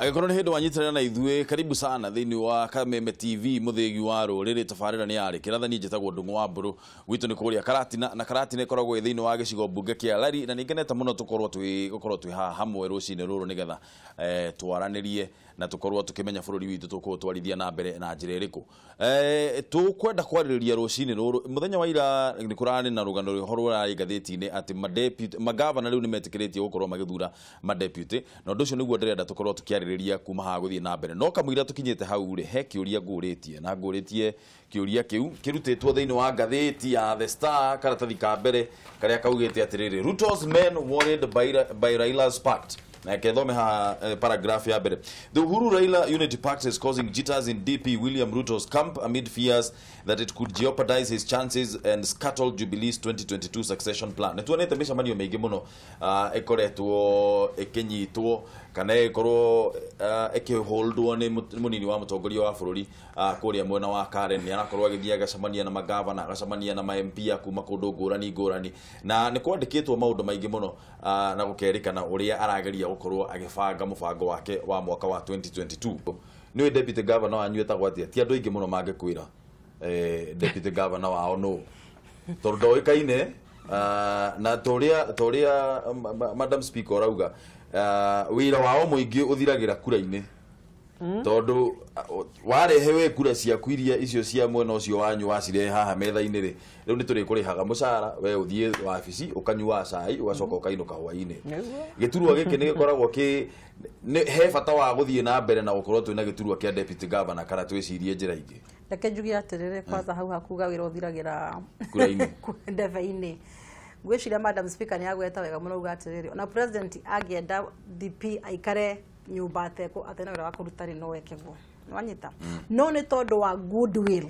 Angĩkorwo nĩ hĩndĩ wanyitanĩra na ithuĩ, karibu sana thĩinĩ wa Kameme TV, mũthĩgi wa rũrĩrĩ. Tabarĩra nĩ yarĩ kĩrathani. Njĩtagwo Ndung'u wa Mbũrũ, gwitũ nĩ kũrĩa Karatina, na Karatina ĩkoragwo ĩ thĩinĩ wa gĩcigo mbunge kĩa Lari, na nĩngenete mũno tũkorwo twĩ gũkorwo twĩ haha hamwe rũcinĩ rũrũ nĩgetha twaranĩrie na tũkorwo tũkĩmenya bũrũri witũ tũkũũtwarithia na mbere na njĩra ĩrĩkũ. Tũkwenda kwarĩrĩria rũcinĩ rũrũ, mũthenya wa ira nĩ kũrarĩ na rũgano rũho rũrarĩ ngathĩti-inĩ atĩ madeputy magavana rĩu nĩ metĩkĩrĩtio gũkorwo magĩthura madeputy, na ũndũ ũcio nĩguo ndĩrenda tũkorwo tũkĩarĩrĩria kuma haha gũthiĩ na mbere. No kamũira tũkinyĩte hau rĩ, he kĩũria ngũrĩtie, na ngũrĩtie kĩũria kĩu kĩrutĩtwo thĩinĩ wa ngathĩti ya The Star, karatathi ka mbere karĩa kaugĩte atĩrĩrĩ, "Ruto's men worried by Raila's pact." Na kethome ha paragraph ya mbere: "The Uhuru Raila Unity Pact is causing jitters in DP William Ruto's camp amid fears that it could jeopardize his chances and scuttle Jubilee's 2022 succession plan." Nĩ tuonete mĩcemanio mĩingĩ mũno ĩkoretwo ĩkĩnyitwo kana ĩkorwo ĩkĩholdwo nĩ mũnini wa mũtongoria wa bũrũri kũrĩa mwena wa Karen. Nĩ arakorwo agĩthiĩ agacemania na magavana, agacemania na ma MP a kuma kũndũ ngũrani ngũrani, na nĩ kwandĩkĩtwo maũndũ maingĩ mũno na gũkerĩkana ũrĩa arageria gũkorwo agĩbanga mũbango wake wa mwaka wa 2022. Nĩũĩ deputy governor wanyu etagwo atĩa? Ti andũ aingĩ mũno mangĩkwĩra deputy governor wao nũ, tondũ ndoĩkaine na torĩa Madam Speaker ũrauga, wĩra wao mũingĩ ũthiragĩra kura-inĩ, tondũ warehe we kura ciaku iria icio cia mwena ũcio wanyu, wacirehe haha metha-inĩ rĩ, rĩu nĩ tũrĩkũrĩhaga mũcara, we ũthiĩ wabici ũkanyua cai, ũgacoka ũkainũka hwainĩ. Gĩturwa gĩkĩ nĩ gĩkoragwo kĩ he bata wa gũthiĩ na mbere na gũkorwo twĩna gĩturwa kĩa deputy governor, kana twĩcirie njĩra ingĩ? Reke njuge atĩrĩrĩ, kwanza hau hakuga wĩra ũthiragĩra kura-inĩ. Ndebe-inĩ. Ngwĩciria Madam Speaker nĩ agweta wega mũno uga atĩrĩrĩ, ona president angĩenda DP aikare nyũmba atekũ atena wĩra wa kũruta rĩ, no eke guo, nĩwanyita? No nĩ tondũ wa goodwill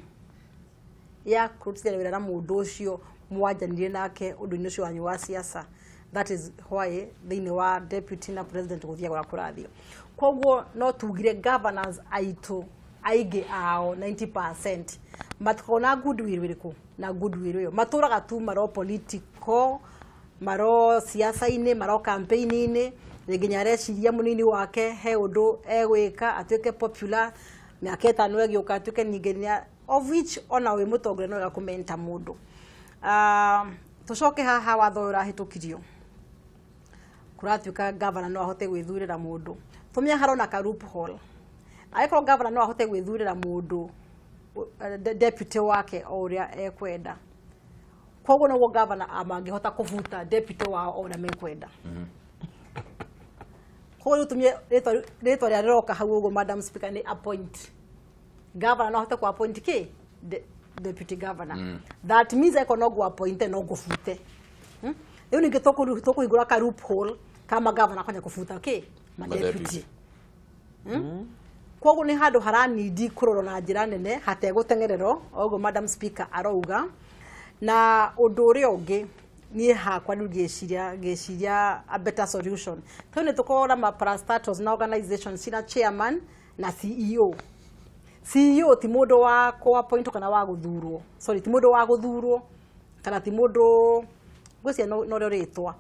ya kũrutithania wĩra na mũndũ ũcio mwanjanirie nake ũndũ-inĩ ũcio wanyu wa siasa, that is why thĩinĩ wa deputy na president gũthiaga ũrĩa kũrathiĩ. Koguo no tugire governors aitũ aingĩ ao 90% matikoragwo na goodwill ĩrĩkũ, na goodwill ĩyo matũraga tu maro political, maro siasa-inĩ, maro campaign-inĩ. Rĩngĩ nĩ areciria mũnini wake he ũndũ egwĩka atuĩke popular mĩaka 5 ĩgĩũka, atuĩke ningĩ of which ona wĩ mũtongoria no wega kũmenta mũndũ. Tũcoke haha watho ũyũ ũrahĩtũkirio, kũratuĩka governor no ahote gwĩthurĩra mũndũ. Tũmia harona ka loophole, angĩkorwo governor no ahote gwĩthurĩra mũndũ deputy wake o ũrĩa ekwenda, koguo noguo governor mangĩhota kũbuta deputy wao o ũrĩa mekwenda. Koguo rĩu tumie rĩtwa rĩrĩa rĩroka hau ũguo, Madam Speaker, nĩ appoint. Governor no ahote ku appoint kĩ deputy governor. That means eko no ngũ appoint no ngũbute. Rĩu ningĩ tũkũhingũra ka loophole kama governor kwanja kũbuta kĩ ma Ma-deputy. deputy. Koguo nĩ handũ haranindi kũrorwo na njĩra nene hategũteng'ererwo o ũguo Madam Speaker arauga. Na ũndũ ũrĩa ũngĩ niĩ hakwa rĩu ngĩciria a better solution, tondũ nĩ tũkoragwo na ma parastatals na organizations cina chairman na CEO. CEO ti mũndũ wa kũ appoint kana wa gũthurwo, sorry, ti mũndũ wa gũthurwo kana ti mũndũ ngwĩciria no rĩo rĩtwa.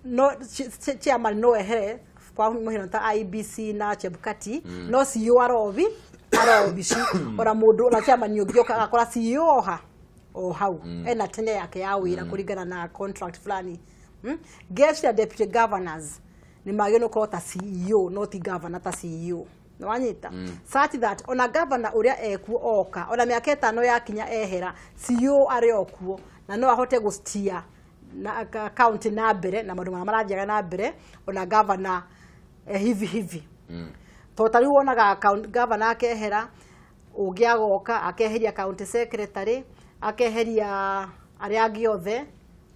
No chairman no ehere kwa mũhiano ta IEBC na Chebukati, no CEO aro obici ona mũndũ ona chairman ũngĩ agakora CEO oha o hau ena tene yake ya wĩra kũringana na contract fulani. Ngeciria deputy governors nĩ magĩrĩirwo gũkorwo ta CEO, no ti governor, ta CEO, nĩwanyita? Such that ona governor ũrĩa ekuo oka, ona mĩaka 5 yakinya ehera, CEO arĩ o kuo na no ahote gũstia na county na mbere na maũndũ marĩa marathiaga na mbere ona governor hivi hivi. Tondũ ta rĩu wonaga governor akehera, ũngĩ agoka akeheria county secretary, akeheria arĩa angĩ othe,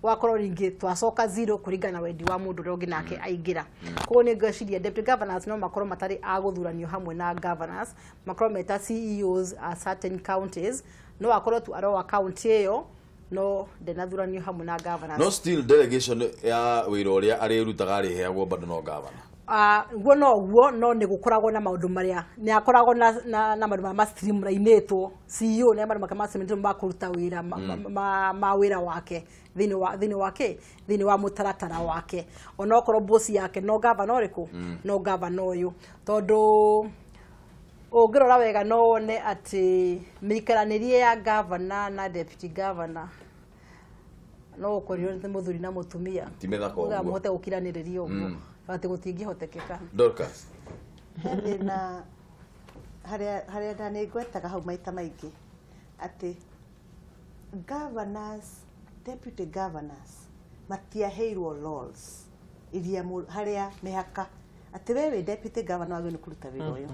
wakorwo rĩngĩ twacoka zero kũringana na wendi wa mũndũ ũrĩa ũngĩ nake aingĩra. Koguo nĩ ngwĩciria deputy governors no makorwo matarĩ a gũthuranio hamwe na governors, makorwo meta CEOs a certain counties, no akorwo tu arowa county ĩyo no ndenathuranio hamwe na governors. No still delegation ya wĩra ũrĩa arĩrutaga arĩheagwo bado no governor. Guo no guo no nĩ gũkoragwo na maũndũ marĩa nĩ akoragwo na maũndũ marĩa ma streamlinĩtwo CEO nĩ maũndũ make ma streamlinĩtwo ma kũruta wĩra ma wĩra wake thĩinĩ wa mũtaratara wake, onokorwo boss yake no governor ũrĩkũ, no governor ũyũ, tondũ ũngĩrora wega no wone atĩ mĩikaranĩrie ya governor na deputy governor no ũkorirwo nĩ mũthuri na mũtumia Ti mĩthako ũguo. Mũhote gũkiranĩrĩria ũguo atĩ gũtingĩhotekeka. Dorcas. Thĩna harĩa ndanĩngwetaga hau maita maingĩ atĩ governors, deputy governors matiaheirwo laws iria harĩa mĩhaka atĩ we wĩ deputy governor wagĩrĩirwo nĩ kũruta wĩra ũyũ,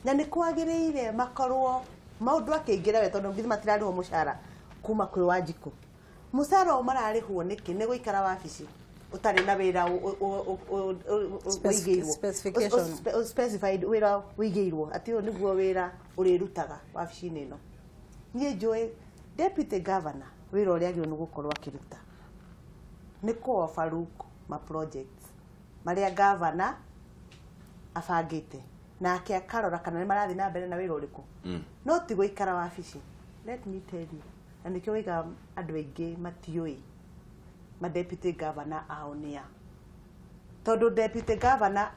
na nĩ kwagĩrĩire makorwo maũndũ akĩingĩra we, tondũ nginya matirarĩhwo mũcara kuma kwĩ Wanjikũ. Mũcara ũyũ mararĩhwo nĩkĩ? Nĩ gũikara wabici ũtarĩ na wĩra ũigĩirwo, Specification. Specified wĩra ũigĩirwo atĩ ũyũ nĩguo wĩra ũrĩrutaga wabici-inĩ ĩno. Niĩ njũĩ deputy governor wĩra ũrĩa agĩrĩirwo nĩ gũkorwo akĩruta nĩ kũ overlook ma projects marĩa governor abangĩte, nake akarora kana nĩ marathiĩ na mbere na wĩra ũrĩkũ, no ti gũikara wabici. Let me tell you, na nĩkĩo waiga andũ aingĩ matiũĩ ma deputy governor ao nĩa, tondũ deputy governor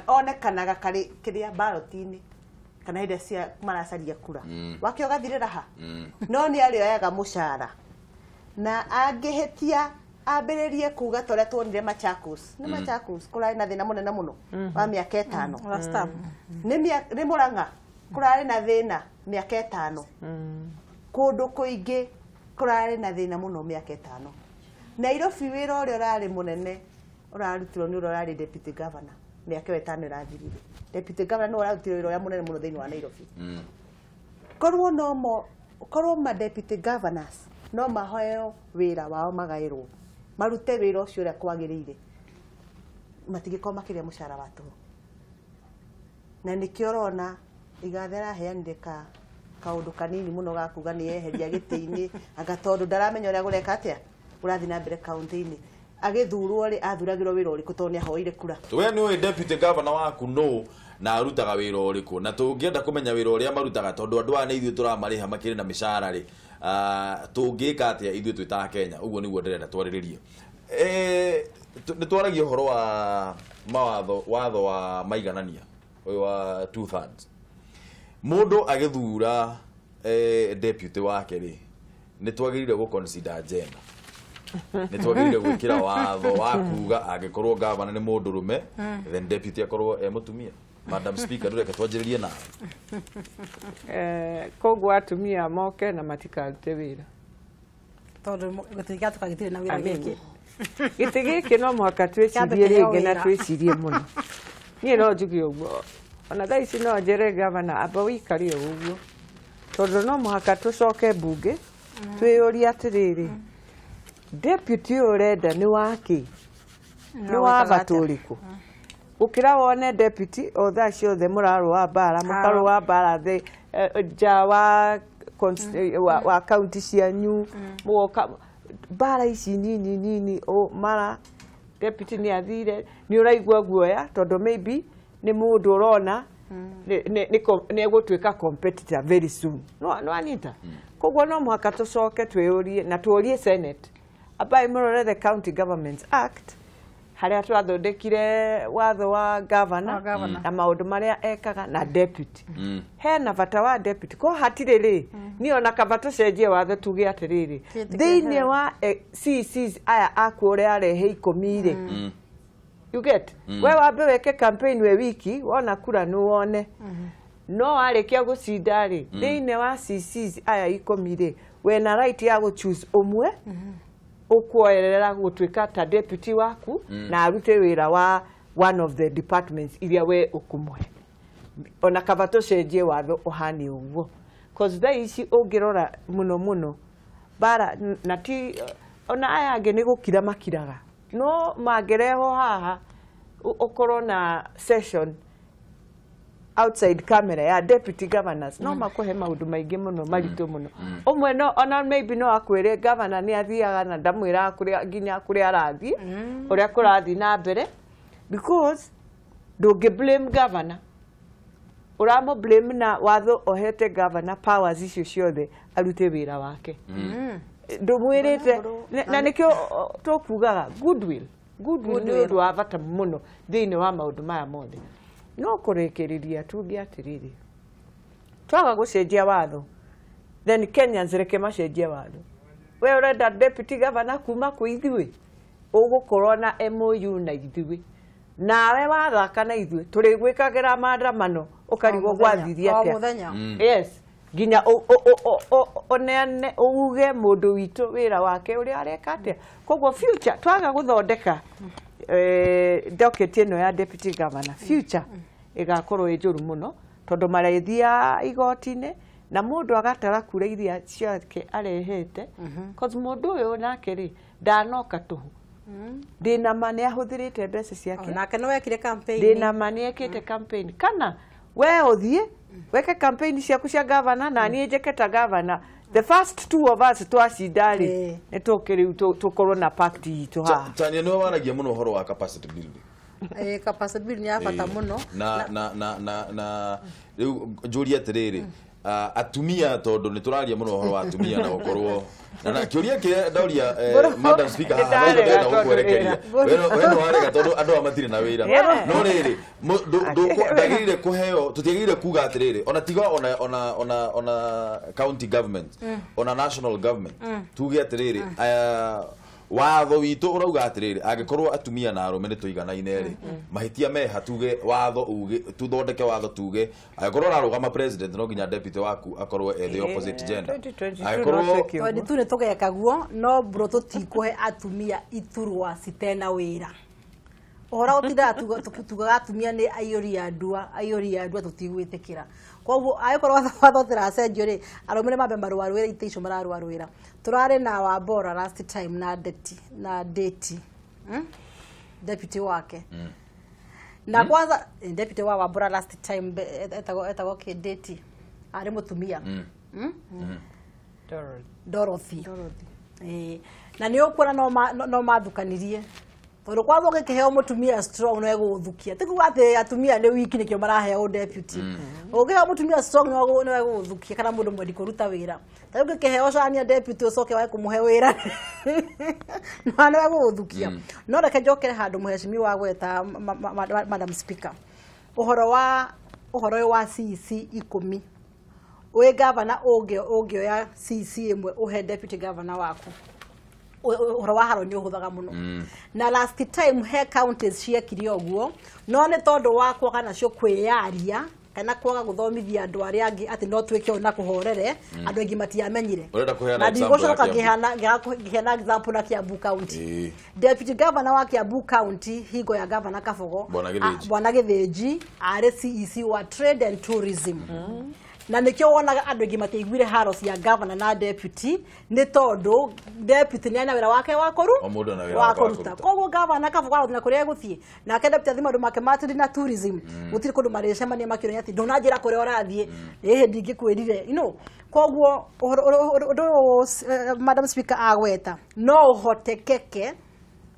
onekanaga karĩ kĩrĩa ballot-inĩ kana hĩndĩ cia maracaria kura, wake ũgathirĩra ha, no nĩ arĩoyaga mũcara na angĩhĩtia ambĩrĩrie kuga ta ũrĩa tuonire Machakos. Nĩ Machakos kũrarĩ na thĩna mũnene mũno wa mĩaka 5. Last time. Nĩ Murang'a kũrarĩ na thĩna mĩaka 5. Kũndũ kũingĩ kũrarĩ na thĩna mũno mĩaka 5. Nairobi wĩra ũrĩa ũrarĩ mũnene ũrarutirwo nĩ ũrĩa ũrarĩ deputy governor mĩaka ĩyo 5 ĩrathirire. Deputy governor nĩwe ũrarutirwo wĩra ũrĩa mũnene mũno thĩinĩ wa Nairobi. Korwo no mo, korwo ma deputy governors no maheo wĩra wao magaĩrwo marute wĩra ũcio ũrĩa kwagĩrĩire, matingĩkorwo makĩrĩa mũcara wa tũhũ. Na nĩkĩo ũrona Igathe araheanire kaũndũ kanini mũno ga kuga nĩ eheria gĩtĩ-inĩ, anga tondũ ndaramenya ũrĩa gũreka atĩa ũrathiĩ na mbere kaũntĩ-inĩ. Agĩthurwo rĩ, athuragĩrwo wĩra ũrĩkũ tondũ nĩ ahoire kura? We nĩ ũĩ deputy governor waku nũ na arutaga wĩra ũrĩkũ, na tũngĩenda kũmenya wĩra ũrĩa marutaga tondũ andũ aya nĩ ithuĩ tũramarĩha makĩrĩ na mĩcara rĩ, tũngĩka atĩa ithuĩ twĩ ta Kenya? Ũguo nĩguo ndĩrenda twarĩrĩrie. Nĩ twaragia ũhoro wa mawatho, watho wa maiganania ũyũ wa 2/3. Mũndũ agĩthura deputy wake rĩ, nĩ twagĩrĩire gũ consider gender. Nĩ twagĩrĩire gwĩkĩra watho wa kuga angĩkorwo governor nĩ mũndũrũme, then deputy akorwo e mũtumia. Madam Speaker, ndũreke twanjĩrĩrie nawe. Koguo atumia moke na matikarute wĩra, tondũ gĩtĩ gĩatuka gĩtirĩ na wĩra gĩkĩ. Gĩtĩ gĩkĩ no mũhaka twĩcirie rĩngĩ na twĩcirie mũno. Niĩ no njuge ũguo, ona thaa ici no njĩre governor amba ũikare ũguo, tondũ no mũhaka tũcoke mbunge twĩyũrie atĩrĩrĩ, deputy ũyũ ũrenda nĩ wakĩ? Nĩ wa bata ũrĩkũ? Gũkĩra wone deputy o thaa ciothe mũrarũa mbara, mũkarũa mbara thĩ nja wa kaunti cianyu, mũgoka mbara ici nini nini, mara deputy nĩ athire, nĩ ũraigua guoya tondũ maybe nĩ mũndũ ũrona nĩ egũtuĩka competitor very soon. No anyita. Koguo no mũhaka tũcoke twĩyũrie na tũrie Senate ambai mũrore the County Governments Act harĩa twathondekire watho wa governor na maũndũ marĩa ekaga na deputy. Hena bata wa deputy ko hatirĩ rĩ, niĩ ona kaba tũcenjie watho tuge atĩrĩrĩ, thĩinĩ wa CCs aya aku ũrĩa arehe 10 rĩ, you get, we wambe weke campaign we wiki wona kura nĩ wone, no warĩkia gũcinda rĩ, thĩinĩ wa CCs aya 10 rĩ, wena right ya gũ choose ũmwe ũkuoerera gũtuĩka ta deputy waku na arute wĩra wa one of the departments iria we ũkũmũhe. Ona kaba tũcenjie watho ũhane ũguo, cause thaa ici ũngĩrora mũno mũno bara na ti ona aya angĩ nĩ gũkira makiraga, no mangĩrehwo haha ũkorwo na session outside camera ya deputy governors no makuhe maundu maingi muno maritu muno. Umwe no ona maybe no akwire governor ni athiaga na ndamwira kuria nginya kuria arathi uria kurathi na mbere, because Ndũngĩ blame governor, ũramũ blame na watho ohete governor powers icio ciothe arute wĩra wake. Ndũmwĩrĩte na nĩkĩo tũkugaga goodwill. Goodwill nĩ ũndũ wa bata mũno thĩinĩ wa maũndũ maya mothe. No kũrĩkĩrĩria tuge atĩrĩrĩ, twaga gũcenjia watho, then Kenyans reke macenjie watho. We ũrenda deputy governor kuma kwĩ ithuĩ, ũgũkorwo na MOU na ithuĩ, nawe wathaka na ithuĩ tũrĩgwĩkagĩra maandamano ũkarigwo gwathirie atĩa. Yes, nginya ũneane uge mũndũ witũ wĩra wake ũrĩa areka atĩa. Koguo future twaga gũthondeka docket ĩno ya deputy governor, future ĩgakorwo ĩ njũru mũno, tondũ marethia igoti-inĩ na mũndũ agatara kura iria ciake arehete. Cause mũndũ ũyũ nake rĩ ndanoka tũhũ, ndĩna ma nĩ ahũthĩrĩte mbeca ciake, nake no ekire campaign, ndĩna ma nĩ ekĩte campaign. Kana we ũthiĩ weke campaign ciaku cia governor na niĩ njĩke ta governor, the first two of us twacinda rĩ nĩ tũke rĩu tũkorwo na pact itũ haha. Tania, nĩwe waragia mũno ũhoro wa capacity building. Capacity building nĩ ya bata mũno. Na na na na na rĩu njũrie atĩrĩrĩ, atumia, tondũ nĩ tũraria mũno ũhoro wa atumia na gũkorwo na kĩũria kĩrĩa ndauria Madam Speaker haha ndĩrenda gũkwerekeria we no warega tondũ andũ aya matirĩ na wĩra. No rĩrĩ, ndagĩrĩire kũheo, tũtiagĩrĩire kuga atĩrĩrĩ, ona tiga ona ona ona ona county government, ona national government, tuge atĩrĩrĩ, watho witũ ũrauga atĩrĩrĩ, angĩkorwo atumia na arũme nĩ tũiganaine rĩ, mahĩtia meha, tuge watho uge, tuthondeke watho tuge angĩkorwo ũrarũgama president no nginya deputy waku akorwo e the opposite gender. Angĩkorwo 22 nĩ tũgeka guo, no bro tũtikũhe atumia iturwa citena wĩra. Ũhoro ũtindaga tugaga atumia nĩ aiyũri a ndua, aiyũri a ndua, tũtigwĩtĩkĩra. Koguo angĩkorwo watho ũtĩracenjio rĩ, arũme nĩ mambe marũarũĩre itĩ icio mararũarũĩra. Tũrarĩ na Wambora last time na Ndeti, na Ndeti deputy wake na kwanza deputy wa Wambora last time etagwo kĩ Ndeti, arĩ mũtumia Dorothy. Na nĩ ũkuona no mathukanirie, tondũ kwanza ũngĩkĩheo mũtumia strong no egũgũthukia. Ti kuga atĩ atumia nĩ wiki nĩkĩo maraheo deputy. Ũngĩheo mũtumia strong no egũgũthukia, kana mũndũ mwendi kũruta wĩra. Ta rĩu ũngĩkĩheo Shania deputy ũcoke wae kũmũhe wĩra no egũgũthukia. No reke njokere handũ mũhecimiwa gweta Madam Speaker, ũhoro wa ũhoro ũyũ wa CEC 10, wĩ governor ũngĩoya CEC ĩmwe ũhe deputy governor waku, ũhoro wa haro nĩ ũhũthaga mũno. Na last time he counties ciekire ũguo, no nĩ tondũ wa kwaga nacio kwĩyaria kana kwaga gũthomithia andũ arĩa angĩ atĩ no twĩke ũũ na kũhorere, andũ aingĩ matiamenyire. Na ndigũcoka ngĩheana example na Kiambu County. Deputy governor wa Kiambu County hingo ya governor Kabogo, Bwana Gĩthĩnji, arĩ CEC wa Trade and Tourism. Na nĩkĩo wonaga andũ aingĩ matiaiguire haro cia governor na deputy, nĩ tondũ deputy nĩ arĩ na wĩra wake wa kũruta. Koguo governor Kabogo arathiĩ na kũrĩa egũthiĩ, nake deputy athiĩ maũndũ make ma trade na tourism, gũtirĩ kũndũ marĩcemania makĩũrania atĩ ndũnanjĩra kũrĩa ũrathiĩ, ĩhĩ ndingĩkwĩrire, you know. Koguo ũndũ ũyũ Madam Speaker agweta no ũhotekeke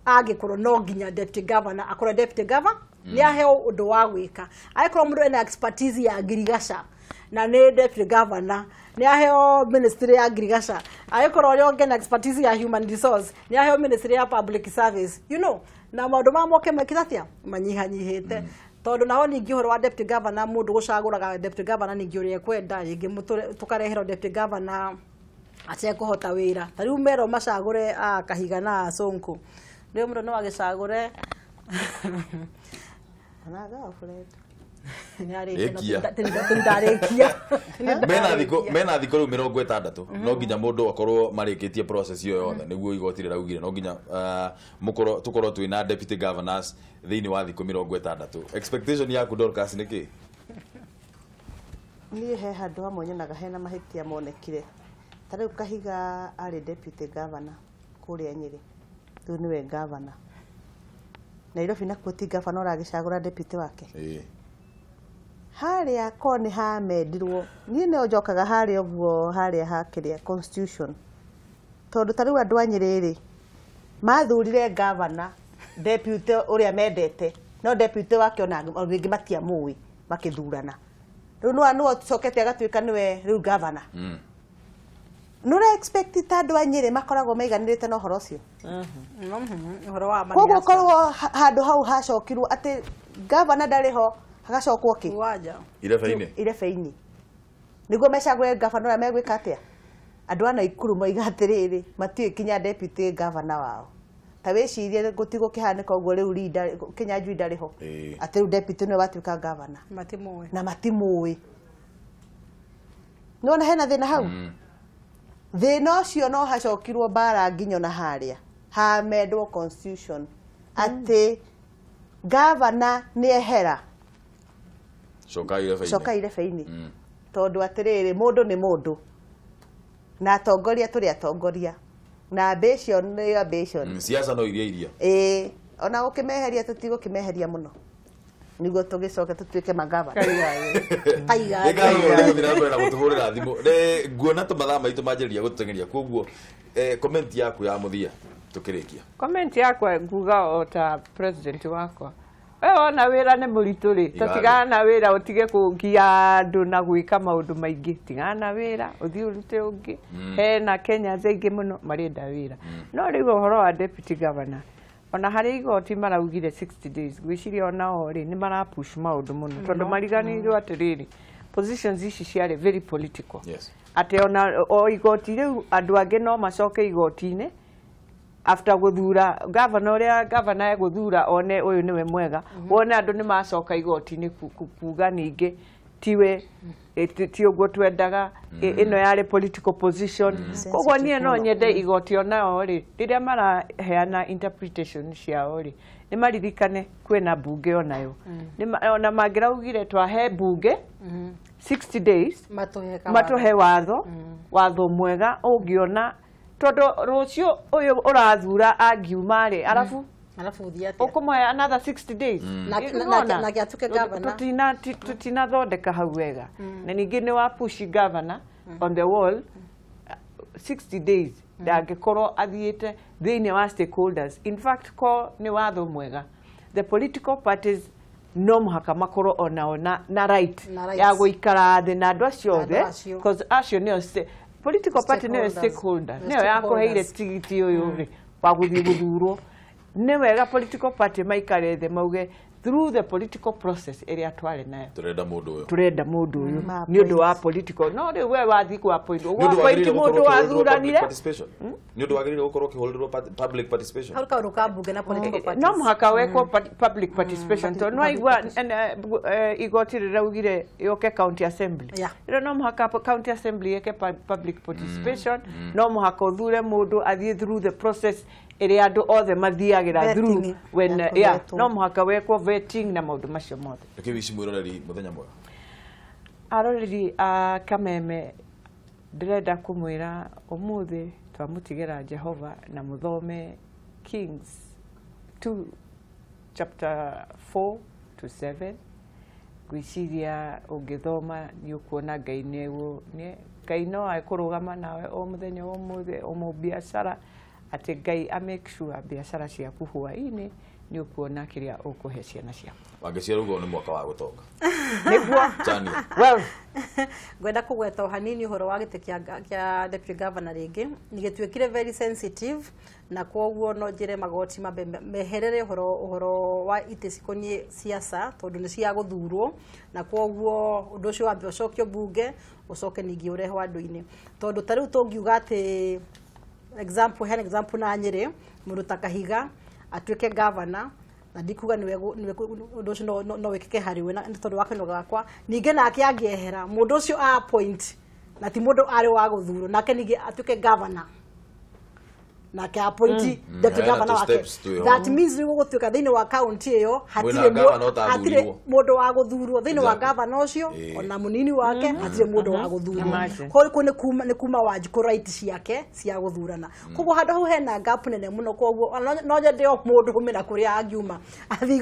angĩkorwo no nginya deputy governor akorwo deputy governor nĩ aheo ũndũ wa gwĩka. Angĩkorwo mũndũ ena expertise ya ngirigaca na nĩ deputy governor, nĩ aheo ministry ya ngirigaca. Angĩkorwo ũrĩa ũngĩ na expertise ya human resource, nĩ aheo ministry ya public service, you know. Na maũndũ ma moke mekĩte atĩa manyihanyihĩte. Tondũ naho ningĩ ũhoro wa deputy governor, mũndũ gũcagũraga deputy governor ningĩ ũrĩa ekwenda, rĩngĩ tũkareherwo deputy governor atekũhota wĩra. Ta rĩu merwo macagũre Kahiga na Sonko, rĩu mũndũ no agĩcagũre Mena thikũ rĩu 60 no nginya mũndũ akorwo marĩkĩtie process ĩyo yothe nĩguo igoti rĩraugire no nginya mũkorwo tũkorwo twĩna deputy governors thĩinĩ wa thikũ 60. Expectation yaku Dorcas nĩ kĩ? Niĩ he handũ hamwe nyonaga hena mahĩtia monekire. Ta rĩu Kahiga arĩ deputy governor kũrĩa Nyĩrĩ, rĩu nĩwe governor. Nairobi nakuo ti governor ũragĩcagũra deputy wake. Harĩa ko nĩ hamendirwo, niĩ no njokaga harĩa ũguo harĩa hakĩrĩa constitution, tondũ ta rĩu andũ a Nyĩrĩ rĩ mathurire governor deputy ũrĩa mendete, No deputy wake ona rĩngĩ matiamũĩ makĩthurana. Rĩu no cokete agatuĩka nĩwe rĩu governor. Nũra expect ta andũ a Nyĩrĩ makoragwo maiganĩrĩte na ũhoro ũcio. Ũhoro wa Koguo korwo handũ hau hacokirwo atĩ governor ndarĩ ho hagacokwo kĩ? Wanja. Irebe-inĩ. Irebe-inĩ. Nĩguo mecagũre governor ũrĩa megwĩka atĩa? Andũ a Naikuru moiga atĩrĩrĩ matiũĩ kinya deputy governor wao. Ta wĩcirie gũtigũkĩhanĩka ũguo rĩu Lee Kinyanjui ndarĩ ho. Atĩ rĩu deputy nĩwe watuĩka governor. Matimũĩ. Na matimũĩ. Nĩwona hena thĩna hau? Thĩna ũcio no hacokirwo mbara nginya na harĩa hamendwo constitution atĩ governor nĩehera Coka irebe-inĩ. Coka irebe-inĩ. Tondũ atĩrĩrĩ mũndũ nĩ mũndũ na atongoria tũrĩ atongoria na ambition nĩ ambition. Siasa no iria iria. Ĩĩ ona gũkĩmeheria tũtigũkĩmeheria mũno nĩguo tũgĩcoke tũtuĩke magavana. Kaiga. Nĩ na mbere na gũtũhũrĩra thimũ. Nĩ nguona tũ mathaa maitũ manjĩrĩria gũtũteng'eria koguo comment yaku ya mũthia tũkĩrĩkia. Comment yakwa nguga o ta president wakwa. We wona wĩra nĩ mũritũ rĩ, tũtigana na wĩra ũtige kũgia andũ na gwĩka maũndũ maingĩ. Tigana na wĩra ũthiĩ ũrute ũngĩ. Hena Kenya aingĩ mũno marenda wĩra. No rĩu ũhoro wa deputy governor ona harĩ igoti maraugire 60 days gwĩciria onao rĩ nĩ marapush maũndũ mũno tondũ mariganĩirwo atĩrĩrĩ positions ici ciarĩ very political. Yes. Atĩ ona o igoti rĩu andũ angĩ no macoke igoti-inĩ after guthura governor uria governor eguthura one uyu niwe mwega wone andu ni macoka igoti-inĩ kuga ningĩ tiwe ti ũguo twendaga ĩno yarĩ political position. Koguo niĩ no nyende igoti onao rĩ rĩrĩa maraheana interpretation ciao rĩ nĩ maririkane kwĩna mbunge onayo. Ona mangĩraugire twahe mbunge 60 days matũhe watho watho mwega ũngĩona tondũ rũciũ ũyũ ũrathura angiuma rĩ arabu Alafu ũthiĩ atĩa? Ũkũmũhe another 60 days. Na gĩatuĩke governor. Tutinathondeka hau wega. Na ningĩ nĩ wa push governor on the wall 60 days ndangĩkorwo athiĩte thĩinĩ wa stakeholders. In fact ko nĩ watho mwega. The political parties no mũhaka makorwo onao na right ya gũikara thĩ na andũ acio othe because acio nĩo political party nĩyo stakeholder nĩyo yakũheire tigiti ũyũ rĩ wa gũthiĩ gũthurwo. Nĩ wega political party maikare thĩ mauge through the political process ĩrĩa twarĩ nayo tũrenda mũndũ ũyũ tũrenda mũndũ ũyũ nĩ ũndũ wa political. No rĩu we wathiĩ kwa point ũgwa-appoint mũndũ wathuranire nĩ ũndũ wagĩrĩire gũkorwo ũkĩhũrĩrwo public participation hau kaũndũ ka mbunge na political parties no mũhaka wekwo public participation tondũ nĩwaigua igoti rĩraugire yũke county assembly rĩo no mũhaka county assembly yeke public participation no mũhaka ũthure mũndũ athiĩ through the process ĩrĩa andũ othe mathiagĩra through when yeah no mũhaka wekwo vetting na maũndũ macio mothe. Reke wici mwĩroreri mũthenya mwega. Aroreri a Kameme ndĩrenda kũmwĩra ũmũthĩ twamũtigĩra Jehova na mũthome Kings 2 chapter 4 to 7 ngwĩciria ũngĩthoma nĩ ũkuona Ngai Ngai no ekũrũgama nawe o mũthenya o mũthĩ o mũbiacara atĩ Ngai a make sure biacara ciaku hwaĩ-inĩ nĩ ũkuona kĩrĩa ũkũhe ciana ciaku. Wangĩciara ũguo nĩ mwaka wa gũtonga. Nĩguo. Chania. Well, ngwenda kũgweta o hanini ũhoro wa gĩtĩ kĩa deputy governor rĩngĩ nĩ gĩtuĩkire very sensitive na kwoguo no njĩre magoti mambe meherere ũhoro wa itĩ cikoniĩ siasa tondũ nĩ cia gũthurwo na kwoguo ũndũ ũcio wambe ũcokio mbunge ũcoke ningĩ ũrehwo andũ-inĩ tondũ ta rĩu tũngiuga atĩ example hena example na Nyĩrĩ mũndũ ta Kahiga atuĩke governor na ndikuga niwe ũndũ ũcio no wĩkĩke harĩ we nĩ tondũ wa kanua gakwa ningĩ nake angĩehera mũndũ ũcio a appoint na ti mũndũ arĩ wa gũthurwo nake ningĩ atuĩke governor nake appoint deputy governor wake that means rĩu gũgũtuĩka thĩinĩ wa county ĩyo hatirĩ mũndũ wa gũthurwo thĩinĩ wa governor ũcio ona mũnini wake hatirĩ mũndũ wa gũthurwo koguo nĩ kuma Wanjikũ right ciake cia gũthurana koguo handũ hau hena gap nene mũno koguo no nyende o mũndũ ũmena kũrĩa angiuma athiĩ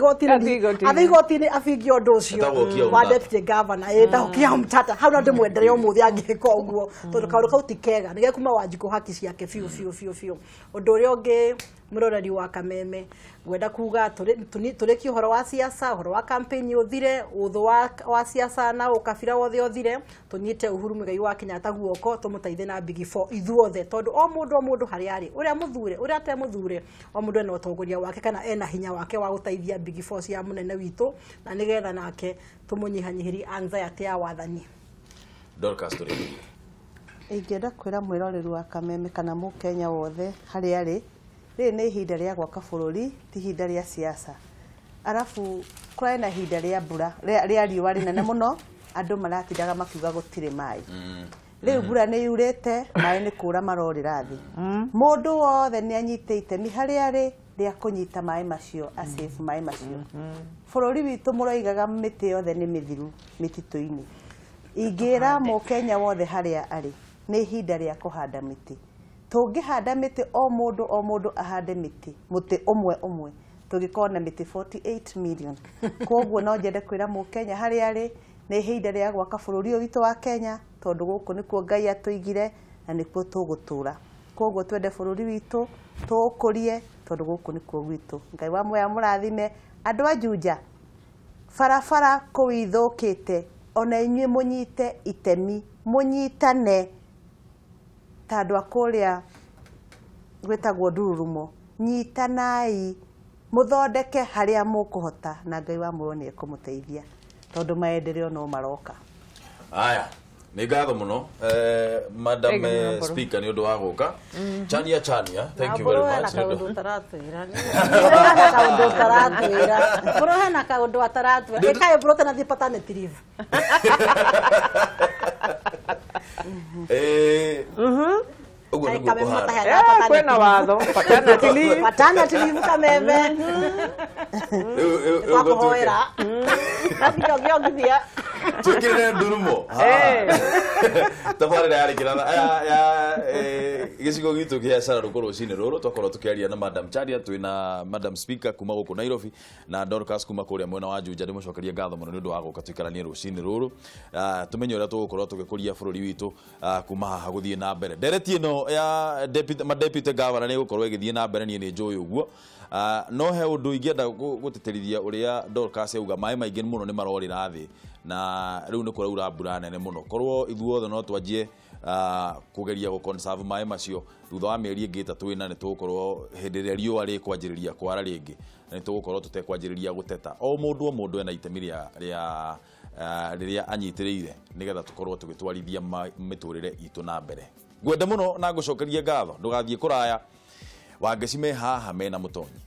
igoti-inĩ abingie ũndũ ũcio wa deputy governor ĩtagwo Okiya Omtatah hau no ndĩmwendere ũmũthĩ angĩka ũguo tondũ kaũndũ kau ti kega nĩ gekuma Wanjikũ haki ciake biũ biũ biũ biũ. Ũndũ ũrĩa ũngĩ mũroreri wa Kameme ngwenda kuga tũrĩkie ũhoro wa siasa, ũhoro wa campaign ũthire, ũthũ wa siasa na ũkabira wothe ũthire, tũnyite Uhuru Muigai wa Kenyatta guoko tũmũteithie na Big Four ithuothe, tondũ o mũndũ harĩa arĩ, ũrĩa mũthure ũrĩa atemũthure, o mũndũ ena ũtongoria wake kana ena hinya wake wa gũteithia Big Four cia mũnene witũ, na nĩgetha nake tũmũnyihanyihĩrie anxiety ya wathani. Dorcas tũrĩkie. Ingĩenda kwĩra mwĩroreri wa Kameme kana mũkenya wothe harĩa arĩ, rĩrĩ nĩ ihinda rĩa gwaka bũrũri, ti ihinda rĩa siasa. Arabu kũrarĩ na ihinda rĩa mbura rĩa riũa rĩnene mũno, andũ maratindaga makiuga gũtirĩ maĩ. Rĩu mbura nĩ yurĩte, maĩ nĩ kũra marorĩra thĩ. Mũndũ wothe nĩ anyite itemi harĩa arĩ rĩa kũnyita maĩ macio, asave maĩ macio. Bũrũri witũ mũroigaga mĩtĩ yothe nĩ mĩthiru mĩtitũ-inĩ. Ingĩra mũkenya wothe harĩa arĩ, nĩ ihinda rĩa kũhanda mĩtĩ. Tũngĩhanda mĩtĩ o mũndũ ahande mĩtĩ, mũtĩ ũmwe ũmwe, tũngĩkorwo na mĩtĩ 48 million. Koguo no nyende kwĩra mũkenya harĩa arĩ, nĩ ihinda rĩa gwaka bũrũri ũyũ witũ wa Kenya, tondũ gũkũ nĩkuo Ngai atũigire na nĩkuo tũgũtũra. Koguo twende bũrũri witũ, tũũkũrie, tondũ gũkũ nĩkuo gwitũ. Ngai wa muoyo amũrathime. Andũ a Juja, barabara kũu ithũkĩte, ona inyuĩ mũnyite itemi, mũnyitane ta andũ a kũrĩa gwĩtagwo Ndururumo, nyitanai mũthondeke harĩa mũkũhota, na Ngai wa muoyo nĩ ekũmũteithia, tondũ maendeleo no maroka. Aya, nĩ ngatho mũno Madam Speaker nĩ ũndũ wa gũka. Chania Chania, thank you very much. Kaũndũ ũtaratwĩra. Kaũndũ ũtaratwĩra. Bũrũ hena kaũndũ ataratwĩra. Ĩkaĩ bũrũ tena thiĩ paternity leave. Ũguo nĩguo kũhana. Kwĩna watho paternity leave. Paternity leave Kameme. Twakũhoera. Nathikĩongithia. Twĩkĩrĩre ndurumo. Tabarĩra yarĩ kĩratha ya gĩcigo gitũ kĩa Cararũkũ rũcinĩ rũrũ, twakorwo tũkĩaria na Madam Charia, twĩna Madam Speaker kuma gũkũ Nairobi na Dorcas kuma kũrĩa mwena wa Juja. Ndĩmũcokerie ngatho mũno nĩ ũndũ wa gũka tũikaranie rũcinĩ rũrũ, tũmenye ũrĩa tũgũkorwo tũgĩkũria bũrũri witũ kuma haha gũthiĩ na mbere. Ndereti ĩno ya deputy governor nĩ ĩgũkorwo ĩgĩthiĩ na mbere, niĩ nĩ njũĩ ũguo. No he ũndũ ingĩenda gũtĩtĩrithia ũrĩa Dorcas auga, maĩ maingĩ mũno nĩ marorĩra thĩ, na rĩu nĩ kũraura mbura nene mũno. Korwo ithuothe no twanjie kũgeria gũ conserve maĩ macio, thutha wa mĩeri ĩngĩ 3 ĩna nĩ tũgũkorwo hĩndĩ ĩrĩa riũa rĩkwanjĩrĩria kwara rĩngĩ, na nĩ tũgũkorwo tũtekwanjĩrĩria gũteta. O mũndũ ena itemi rĩa rĩrĩa anyitĩrĩire, nĩgetha tũkorwo tũgĩtwarithia mĩtũrĩre itũ na mbere. Ngwende mũno na ngũcokerie ngatho, ndũgathiĩ kũraya. Wangeci me haha mena mũtonyi.